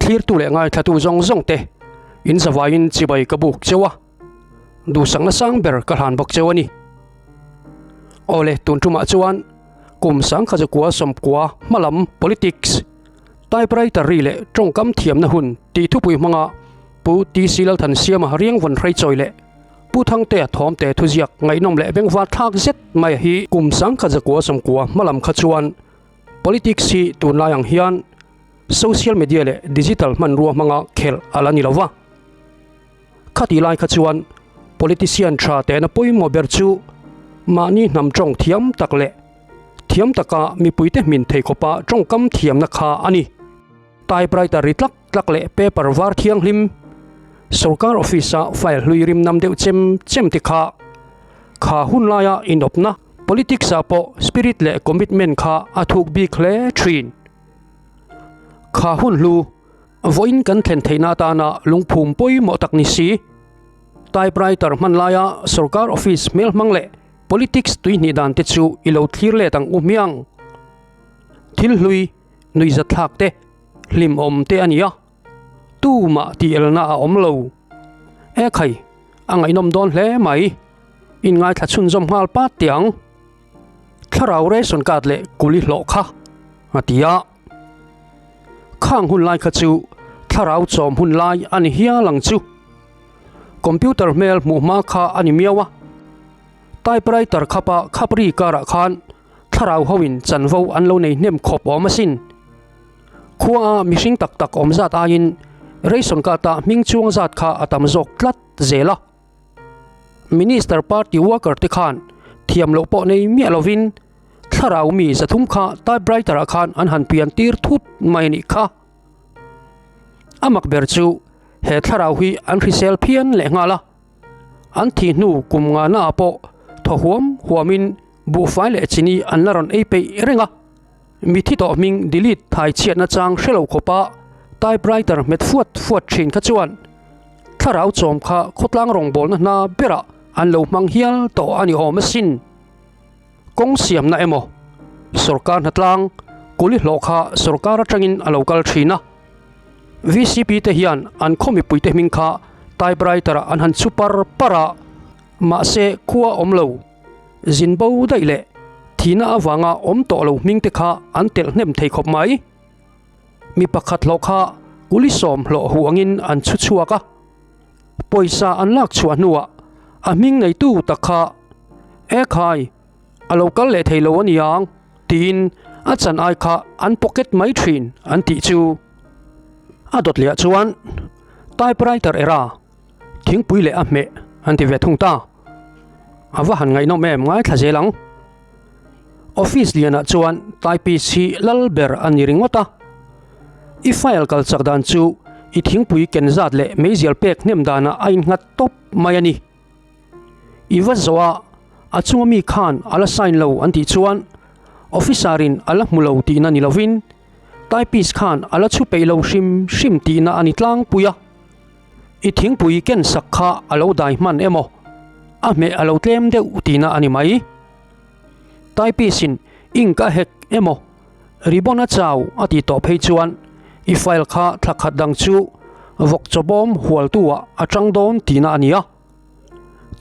Thlirtu leh ngaithlatu zawng zawng te in zavaiin chibai ka buk cheu a, duhsakna sang ber ka hlan bawk cheu a ni. Awle, tun tumah chuan kum sangkhazakua sawmkua hmalam politics, typewriter ri leh tawngkam thiamna hun tih thupui hmanga Pu TC Lalthansiama riangvawn hreichawi leh Pu Thangtea thawmte thuziak ngaihnawm leh bengvar thlak zet mai hi kum sangkhazakua sawmkua hmalam kha chuan Politics hi tunlai ang hian social media leh digital hmanrua hmanga khelh a la ni lo va. Khatih lai kha chuan politician tha tehna pawimawh ber chu mahni hnam tawng thiam tak leh thiam taka mipuite hmin thei khawpa tawngkam thiamna kha a ni. Typewriter ri tlak tlak leh paper var thianghlim, sorkar office-a file hlui rim nam deuh chem chem te kha kha hun laia inawpna politics-ah pawh spirit leh commitment kha a thuk bik hle thin. Kha hun hlu vawiin kan thlen theihna atana lungphum pawimawh tak ni si. Typewriter hman laia sorkar office hmel hmang leh politics tuihnih dan te chu i lo thlir let ang u hmiang. Thil hlui nuihzatthlak te, hlimawm te a ni a, tumah tih elna a awm lo. E khai, a ngaihnawm dawn hle mai. Inngaithla chhunzawm nghal pat teh ang. Thlarau ration card leh kuli hlawh kha a ti a. Khang hun lai kha chu thlarau chawm hun lai a ni hial ang chu. Computer hmel hmuh hma kha a ni miau a. Typewriter khapa khap ri karah khan thlarau hoin chanvo an lo nei hnem khawp awm asin. Khua a mihring tak tak awm zat aiin ration card-a hming chuang zat kha a tam zawk tlat zel a. Minister party worker te khan thiam loh pawh nei miah lovin thlarau mi zathum kha typewriter ah khan an han pian tir thut mai a nih kha. A mak ber chu he thlarau hi an hrisel phian leh nghal a, an thih hnu kum ngana ah pawh thaw huam huamin buhfai leh chini an la rawn ei peih reng a. Mithi tawh hming delete thai chhiatna chang hre lo khawpa typewriter hmet fuat fuat thin kha chuan thlarau chawm kha khawtlang rawngbawlna hna berah an lo hmang hial tawh a ni awm asin. Kawng siamna emaw sorkar hnatlang kuli hlawh kha sorkar atangin a lo kal thin a. VCP te hian an khaw mipuite hming kha typewriter ah an han chhu par par a, mahse khua awm lo. Zin bo daih leh thihna avanga awm tawh lo hming te kha an telh hnem thei khawp mai. Mi pakhat hlawh kha kuli sawm hlawh huh angin an chhu chhuak a. Pawisa an lak chhuah hnuah a hming neitu tak kha E khai, a lo kal leh thei lo a niang tiin a chan ai kha an pocket mai thin an tih chu. A dawt leh ah chuan typewriter era thingpui leh a hmeh an ti ve thung ta. A va han ngaihnawm em ngaithla zel ang. Office lianah chuan typist hi lal ber a ni ringawt a. I file kal chak dan chu i thingpui ken zat leh meizial pek hnem danah a innghat tawp mai a ni. I va zawh a, a chunga mi khan a la sign lo an tih chuan officer in a la hmu lo tihna ni lovin typist khan a la chhu peih lo hrim hrim tihna a ni tlangpui a. I thingpui ken sak kha a lo dai hman emaw? A hmeh a lo tlem deuh tihna a ni mai. Typist in ink a hek emaw, ribbon a chau a tih tawh phei chuan i file kha thla khat dang chu vawk chawbawm hualtu ah a tang dawn tihna a ni a.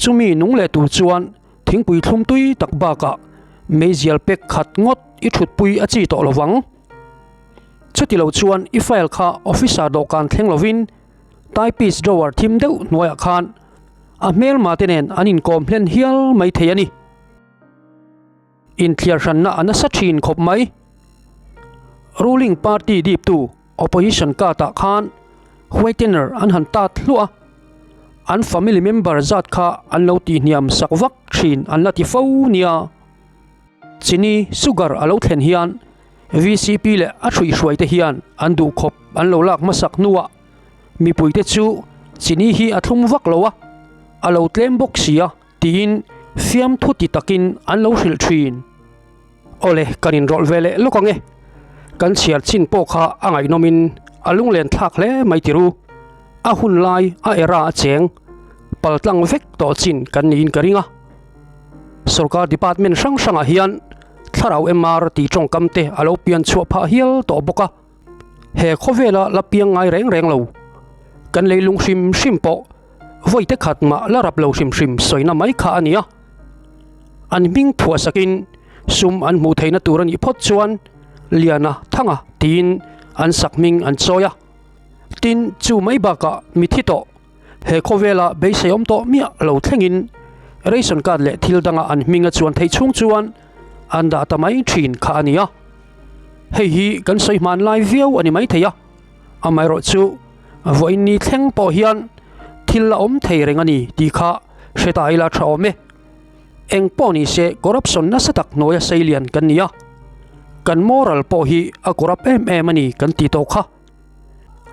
Chumi nung leh tur chuan thingpui thlum tui tak bakah meizial pek khat ngawt i thutpui a chi tawh lovang. Chuti lo chuan i file kha officer dawhkan thleng lovin typist drawer thim deuh hnuaiah khan a hmelma te nen an inkawm hlen hial mai thei a ni. Inthiar hranna a nasa thin khawp mai. Ruling party diptu opposition card ah khan whitener an han tat hluah a, an family member zat kha an lo tihhniam sak vak thin an la ti fo nia. Chini sugar a lo thlen hian VCP leh a hruihhruai te hian an duh khawp an lo lak hmasak hnuah mipuite chu chini hi a thlum vak lo a, a lo tlem bawk si a tiin fiamthu ti takin an lo hrilh thin. Awle, kan inrawlh ve leh lawk ang e. Kan chhiar chin pawh kha a ngaihnawmin a lunglen thlak hle mai ti ru. A hun lai a era a cheng paltlang vek tawh chin kan niin ka ring a. Sorkar department hrang hrangah hian thlarau MR tih tawngkam te a lo pian chhuah phah hial tawh bawk a. He khawvela la piang ngai reng reng lo, kan leilung hrim hrim pawh vawi te khat mah la rap lo hrim hrim sawina mai kha a ni a. An hming phuah sakin sum an hmuh theihna tur a nih phawt chuan Liana Thanga tiin an sak hming an chawi a. Tin, chu mai bakah mithi tawh he khawvela beisei awm tawh miah lo thlengin ration card leh thil danga an hming a chuan theih chhung chuan an dah ta mai thin kha a ni a. Hei hi kan sawi hman lai viau a ni mai thei a, amaherawhchu vawiin ni thleng pawh hian thil la awm thei reng a ni tih kha hre ta ila tha awm e. Eng pawh ni se corruption nasa tak hnuaia sei lian kan ni a, kan moral pawh hi a corrupt em em a ni kan ti tawh kha.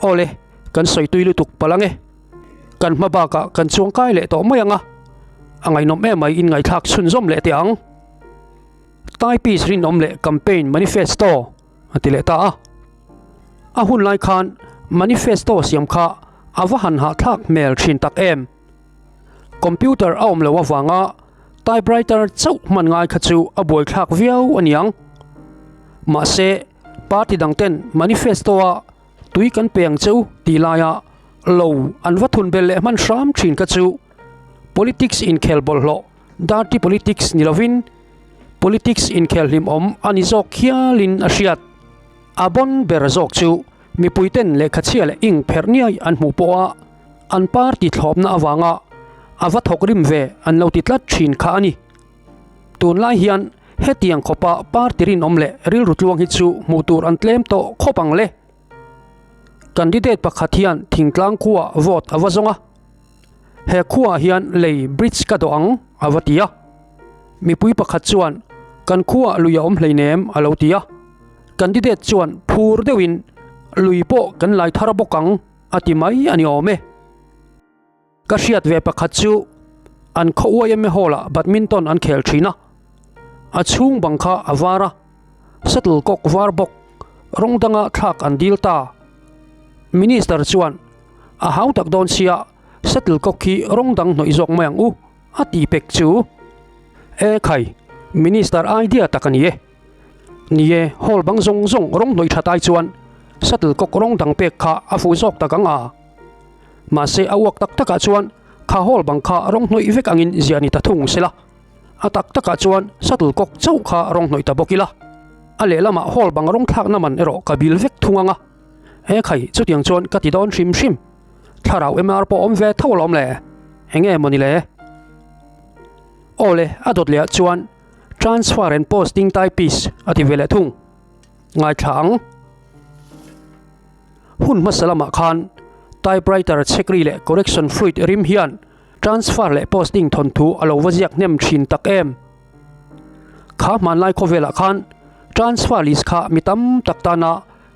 Awle, kan sawi tui lutuk palh ang e. Kan hma bakah kan chuang kai leh tawh mai ang a, a ngaihnawm em mai inngaihthlak chhunzawm leh teh ang. Typist rinawm leh campaign manifesto a ti leh ta a. A hun lai khan manifesto siam kha a va han hahthlak hmel thin tak em. Computer a awm loh avanga typewriter chauh hman ngai kha chu a buaithlak viau a niang. Mahse, party dang ten manifesto a tui kan pe ang che u tih laia lo an va thun belh leh hman hram thin kha chu politics inkhel bawlhhlawh dirty politics ni lovin politics inkhel hlimawm a ni zawk hialin a hriat. A bon ber zawk chu mipuiten lehkha chhia leh ing pherh niai an hmuh pawha an party thlawpna avanga a va thawk rim ve an lo ti tlat thin kha a ni. Tunlai hian hetiang khawpa party rinawm leh rilru tluang hi chu hmuh tur an tlem tawh khawp ang le. Candidate pakhat hian thingtlang khuaah vote a va zawng a. He khuaah hian lei bridge ka dawh ang a va ti a. Mipui pakhat chuan kan khuaah lui a awm hleinem a lo ti a. Candidate chuan phur deuhin lui pawh kan lai thar bawk ang a ti mai a ni awm e. Ka hriat ve pakhat chu an khaw YMA Hall ah badminton an khel thin a, a chhung bang kha a var a, shuttlecock var bawk rawng danga thlak an dil ta. Minister chuan a hau tak dawn sia shuttlecock hi rawng dang hnawih zawk mai ang u a ti pek chu. E khai, Minister idea tak a ni e. Ni e, hall bang zawng zawng rawng hnawih that ai chuan shuttlecock rawng dang pek kha a fuh zawk tak ang a. Mahse a uak tak takah chuan kha hall bang kha rawng hnawih vek angin ziah ni ta thung sela. A tak takah chuan shuttlecock chauh kha rawng hnawih ta bawk ila. A lehlamah hall bang rawng thlakna man erawh ka bil vek thung ang a. He khai chutiang chuan ka ti dawn hrim hrim. Thlarau MR pawh awm ve tho alawm le. Enge mawni le? Awle, a dawt lehah chuan transfer and posting typist a ti ve leh thung. Ngaithla ang. Hun hmasa lamah khan typewriter chhekri leh correction fluid rim hian transfer leh posting thawnthu a lo va ziak hnem thin tak em. Kha hmanlai khawvelah khan transfer list kha mi tam tak tana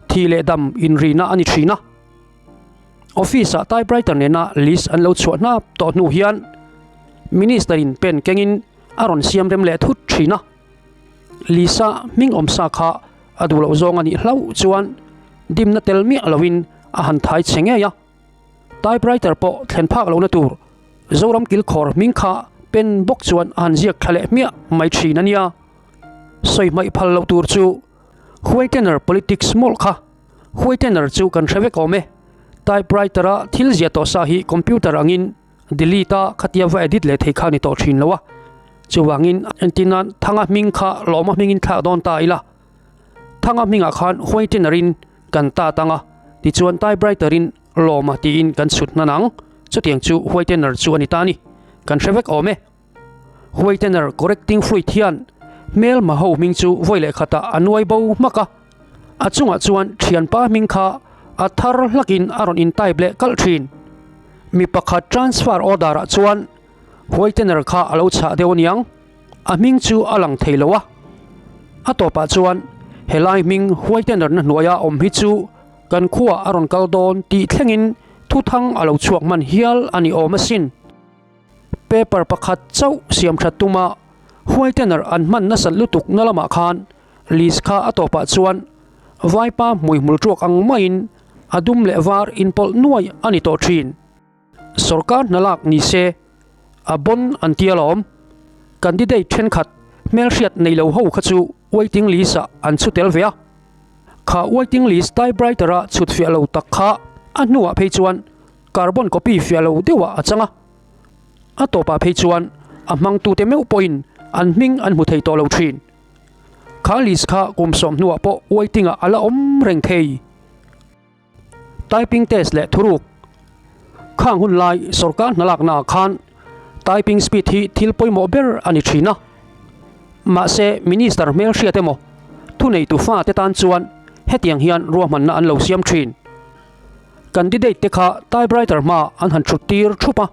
thi leh dam inrina a ni thin a. Office-ah typewriter nena list an lo chhuah hnap tawh hnu hian Minister-in pen kengin a rawn siam rem leh thut thin a. Lisa hming awmsa kha a duh loh zawng a nih hlauh chuan dimna tel miah loin a han thai chhe ngei a. Typewriter pawh thlen phak lohna tur Zoram kilkhawr hming kha pen bawk chuan a han ziak thla leh hmiah mai thin a nia. Sawi hmaih phal loh tur chu Whitener politics mawlh kha. Whitener chu kan hre vek awm e. Typewriter-a thil ziah tawh sa hi computer angin Delete a khatia va edit leh thei kha ni tawh thin lo a, chuvangin entir nan Thanga hming kha Lawma hmingin thlak dawn ta ila, Thanga hmingah khan whitener in kan tat ang a, tichuan typewriter in Lawma tiin kan chhut hnan ang, chutiang chu whitener chu a ni ta a ni, kan hre vek awm e. Whitener correcting fluid hian hmelma ho hming chu vawi leh khatah a nuai bo hmak a, a chungah chuan thianpa hming kha a thar hlakin a rawn in type leh kalh thin. Mi pakhat transfer order ah chuan whitener kha a lo chhah deuh aniang, a hming chu a lang thei lo a. A tawpah chuan helai hming whitener na hnuaia awm hi chu kan khuaah a rawn kal dawn tih thlengin thuthang a lo chhuak hman hial a ni awm asin. Paper pakhat chauh siam that tuma whitener an hman nasat lutuk na lamah khan list kha a tawpah chuan vaipa hmuihmul tuak ang maiin a dum leh var inpawlh nuai a ni tawh thin. Sorkar hna lak ni se a bon an ti alawm. Candidate thenkhat hmelhriat nei lo ho kha chu waiting list ah an chhu tel ve a. Kha waiting list typewriter-a chhut fiah lo tak kha a hnuah phei chuan carbon copy fiah lo deuhah a chang a. A tawpah phei chuan a hmangtute meuh pawhin an hming an hmu thei tawh lo thin. Kha list kha kum sawm hnuah pawh waiting-ah a la awm reng thei. Typing test leh thuruk. Khang hun lai sorkar hna laknaah khan typing speed hi thil pawimawh ber a ni thin a. Mahse minister hmelhriat emaw thuneitu fate tan chuan hetiang hian ruahmanna an lo siam thin. Candidate te kha typewriter hma an han thut tir thup a.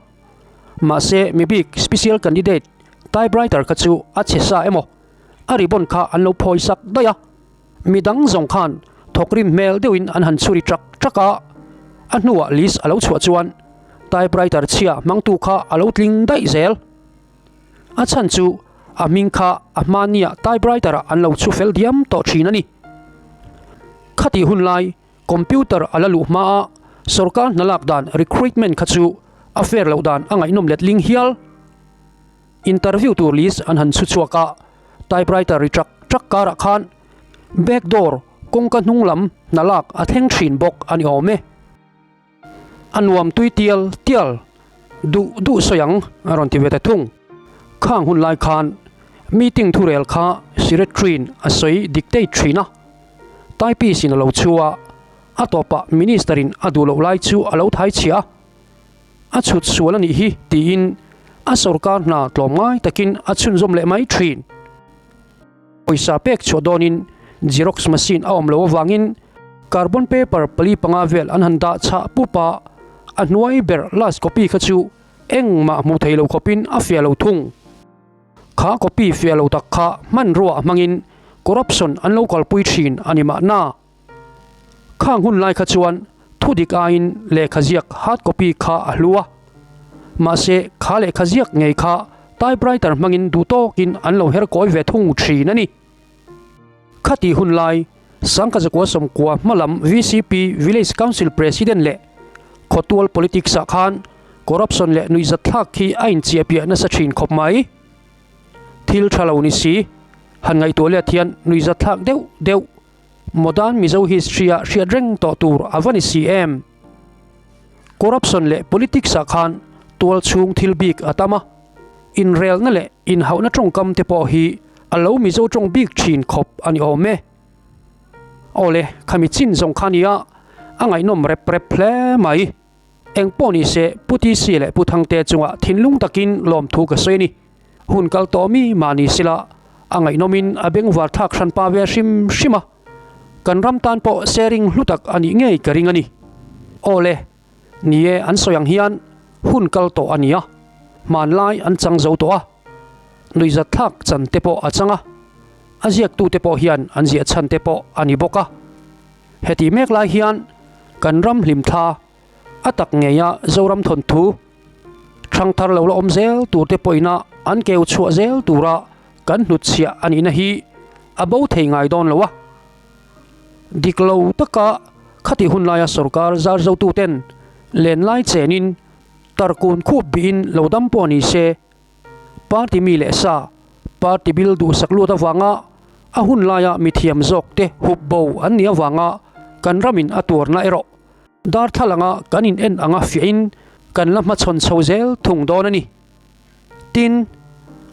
Mahse mi bik special candidate typewriter kha chu a chhe sa emaw a ribbon kha an lo phawi sak daih a. Mi dang zawng khan thawkrim hmel deuhin an han chhuri ṭak ṭak a, a hnuah list a lo chhuah chuan typewriter chhia hmangtu kha a lo tling daih zel. A chhan chu a hming kha a hmania typewriter-ah an lo chhu fel diam tawh ṭhin a ni. Khatih hun lai computer a la luh hmaa sorkar hna lak dan recruitment kha chu a fair loh dan a ngaihnawm letling hial. Interview tur list an han chhu chhuak a. Typewriter ri ṭak ṭak karah khan back door kawngka hnung lam hna lak a thleng ṭhin bawk a ni awm e. A nuam tui tial tial duh duh sawi ang a rawn ti ve ta thung. Khang hun lai khan meeting thurel kha secretary-in a sawi dictate ṭhin a, typist-in a lo chhu a, a tawpah minister-in a duh loh lai chu a lo thai chhiah a. A chhut sual a nih hi tiin a sorkar hna tlawmngai takin a chhunzawm leh mai thin. Pawisa pek chhuah dawnin Xerox machine a awm loh avangin carbon paper pali panga vel an han dah chhah pup a, a hnuai ber last copy kha chu engmah hmuh thei lo khawpin a fiah lo thung. Kha copy fiah lo tak kha hmanrua hmangin corruption an lo kalpui thin a ni mahna. Khang hun lai kha chuan thu dik aiin lehkha ziak hard copy kha a hlu a. Mahse, kha lehkha ziak ngei kha typewriter hmangin duh tawkin an lo her kawi ve thung thin a ni. Khati hun lai, Sangkazakua sawmkua hma lam VCP Village Council President leh khawtual politics ah khan corruption leh nuihzatthlak khi a inchiahpiah nasa thin khawp mai. Thil tha lo ni si, han ngaihtuah let hian nuihzatthlak deuh deuh Modern Mizo history-ah hriat reng tawh tur a va ni si em? Corruption leh politics-ah khan tual chhung thil bik a tam a, inrelna leh inhauhna tawngkam te pawh hi a lo Mizo tawng bik thin khawp a ni awm e. Awle, khami chin zawng kha nia, a ngaihnawm rep rep hle mai. Eng pawh ni se, Pu TC leh Pu Thangte chungah thinlung takin lawmthu ka sawi a ni. Hun kal tawh mi mahni sila a ngaihnawmin a bengvar thlak hran pa ve hrim hrim a, kan ram tan pawh sharing hlu tak a nih ngei ka ring a ni. Aw le, ni e an sawi ang hian hun kal tawh a ni a, hmanlai an chang zo tawh a, nuihzat thlak chan te pawh a chang a, a ziaktute pawh hian an ziah chhan te pawh a ni bawk a. Heti mek lai hian kan ram hlimthla a tak ngeia Zoram thawnthu Thangthar lo la awm zel turte pawhina an keu chhuah zel tura kan hnutchhiah a nihna hi a bo thei ngai dawn lo a. Dik lo taka khatih hun laia sorkar zar zotuten lenlai chenin tarkun khup bihin lo dam pawh ni se, Party mi leh sa, party bil duhsak lut avanga a hun laia mithiam zawkte hup bo an nih avanga kan ramin a tuarna erawh darthlalanga kan in en anga fiahin kan la hmachhawn chho zel thung dawn a ni. Tin,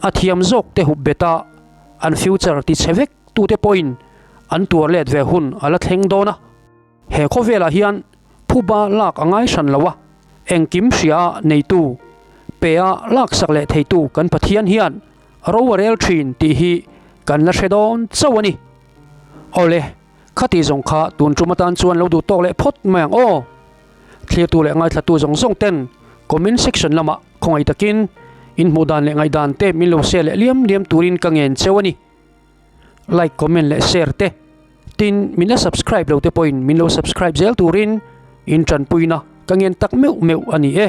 a thiam zawkte hup beta an future ti chhe vek tute pawhin an tuar let ve hun a la thleng dawn a. He khawvelah hian phuba lak a ngai hran lo a, engkim hria a neitu, pe a laksak leh theitu kan Pathian hian ro a rel thin tih hi kan la hre dawn chauh a ni. Awle, khati zawng kha tun tum atan chuan lo duh tawk leh phawt mai ang aw. Thlirtu leh ngaithlatu zawng zawng ten comment section lamah khawngaih takin inhmuh dan leh ngaihdan te min lo share leh liam liam turin ka ngen cheu a ni. Like, comment leh share te tin min la subscribe lo te pawhin min lo subscribe zel turin in tanpuina ka ngen tak meuh meuh a ni e.